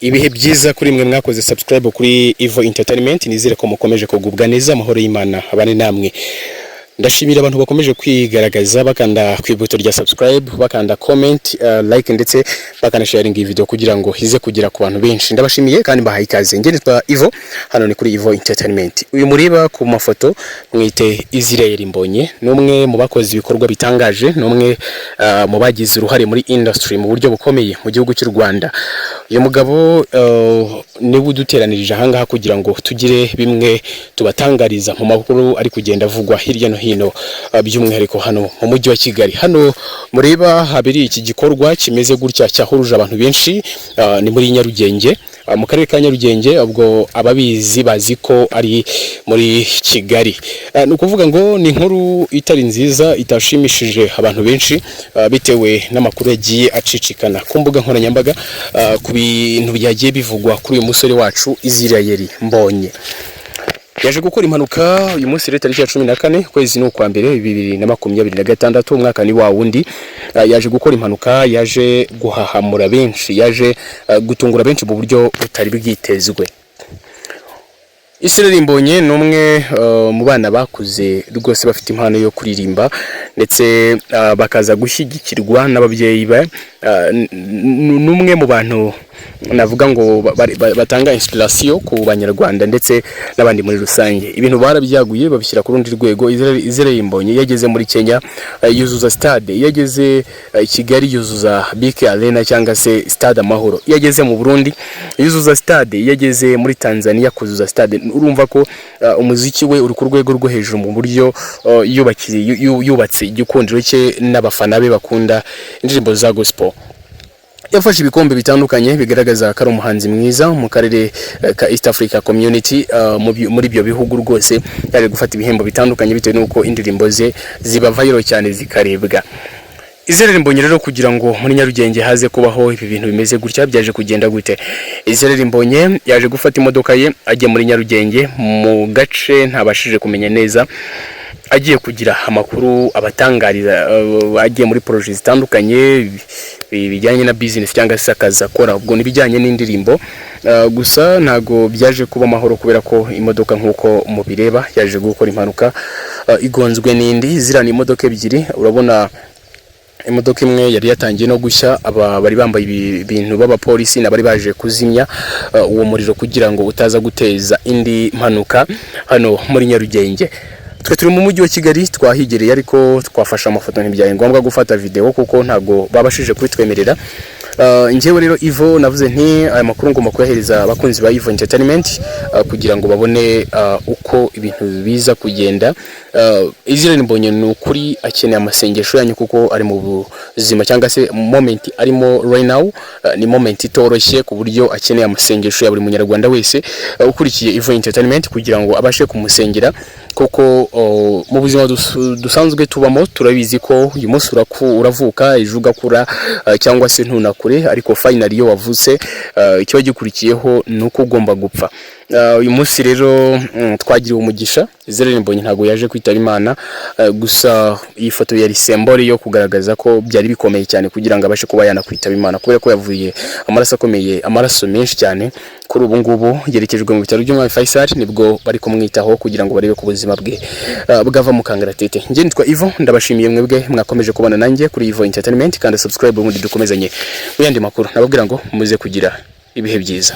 Ibihe byiza kuri mwe mwakoze subscribe kuri Evo Entertainment. Nizere ko mukomeje kugubwa neza, amahoro y'Imana abane namwe. Ndashimira abantu bakomeje kwigaragaza bakanda ku ibuto rya subscribe, bakanda comment, like ndetse bakanasharinga iyi video kugira ngo ize kugera ku bantu benshi. Ndabashimiye kandi mbahaye ikaze. Njye nitwa Ivo, hano ni kuri Evo Entertainment. Uyu mureba ku mafoto mwite Israel Mbonye, ni umwe mu bakoze ibikorwa bitangaje, ni umwe mu bagize uruhare muri industry mu buryo bukomeye mu gihugu cy'u Rwanda. Uyu mugabo niwe uduteranirije ahangaha kugira ngo tugire bimwe tubatangariza mu makuru ari kugenda avugwa hirya no hino, by'umwihariko hano mu mujyi wa Kigali. Hano mureba habereye iki gikorwa kimeze gutya cyahuruje abantu benshi, ni muri Nyarugenge, mu karere ka Nyarugenge. Ubwo ababizi bazi ko ari muri Kigali. Ni ukuvuga ngo ni inkuru itari nziza, itashimishije abantu benshi, bitewe n'amakuru yagiye acicikana ku mbuga nkoranyambaga, ku bintu byagiye bivugwa kuri uyu musore wacu Israel Mbonye. Yaje gukora impanuka uyu munsi rero, tariki ya 14, ukwezi ni ukwa mbere, 2026, umwaka ni wa wundi. Yaje gukora impanuka, yaje guhahamura benshi, yaje gutungura benshi mu buryo butari bwitezwe. Israel Mbonye ni umwe mu bana bakuze rwose bafite impano yo kuririmba, ndetse bakaza gushyigikirwa n'ababyeyi be. Ni umwe mu bantu navuga ngo batanga inspiration ku Banyarwanda ndetse n'abandi muri rusange. Ibintu barabyaguye, babishyira ku rundi rwego. Israel Mbonye iyo ageze muri Kenya yuzuza stade, iyo ageze i Kigali yuzuza BK Arena cyangwa se Stade Amahoro, iyo ageze mu Burundi yuzuza stade, iyo ageze muri Tanzania kuzuza stade. Urumva ko umuziki we uri ku rwego rwo hejuru mu buryo yubatse igikundiro cye n'abafana be bakunda indirimbo za gospel. Yafashe ibikombe bitandukanye bigaragaza ko ari umuhanzi mwiza mu karere ka East Africa Community. Muri ibyo bihugu rwose yaje gufata ibihembo bitandukanye bitewe n'uko indirimbo ze ziba viral cyane, zikarebwa. Israel Mbonyi rero, kugira ngo muri Nyarugenge haze kubaho ibi bintu bimeze gutya, byaje kugenda gute? Israel Mbonye yaje gufata imodoka ye ajya muri Nyarugenge, mu gace ntabashije kumenya neza, agiye kugira amakuru abatangariza, agiye muri projet zitandukanye bijyanye na business cyangwa se akazi akora, ubwo n'ibijyanye n'indirimbo. Gusa ntago byaje kuba amahoro, kubera ko imodoka nk'uko mubireba yaje gukora impanuka, igonzwe n'indi. Ziriya ni imodoka ebyiri. Urabona imodoka imwe yari yatangiye no gushya. Aba bari bambaye ibintu b'abapolisi n'abari baje kuzimya uwo muriro kugira ngo utaza guteza indi mpanuka hano muri Nyarugenge. Twe turi mu mujyi wa Kigali, twahigereye ariko twafashe amafoto, ntibyaye ngombwa gufata video kuko ntago babashije kubitwemerera. Njyewe rero Ivo navuze nti aya makuru ngomba kuyahereza abakunzi ba Ivo Entertainment kugira ngo babone uko ibintu biza kugenda. Israel Mbonye ni ukuri akeneye amasengesho yanyu, kuko ari mu buzima cyangwa se moment arimo right now ni moment itoroshye, ku buryo akeneye amasengesho ya buri munyarwanda wese ukurikiye Ivo Entertainment kugira ngo abashe kumusengera, kuko mu buzima dusanzwe tubamo turabizi ko uyu munsi uravuka, ejo ugakura, cyangwa se ntunakure, ariko finally iyo wavutse, ikiba gikurikiyeho ni uko ugomba gupfa. Uyu munsi rero twagiriwe umugisha, Israel Mbonyi ntabwo yaje kwitaba Imana. Gusa iyi foto yari symbole yo kugaragaza ko byari bikomeye cyane kugira ngo abashe kuba yanakwitaba Imana, kubera ko yavuye amaraso akomeye, amaraso menshi cyane. Kuri ubu ngubu yerekejwe mu bitaro by'Umwami Faisal, nibwo bari kumwitaho kugira ngo barebe ko ubuzima bwe bwava mu kangaratete. Njye nitwa Ivo, ndabashimiye mwebwe mwakomeje kubana nanjye kuri Ivo Entertainment. Kandi subscribe, ubundi dukomezanye mu yandi makuru. Nababwira ngo muze kugira ibihe byiza.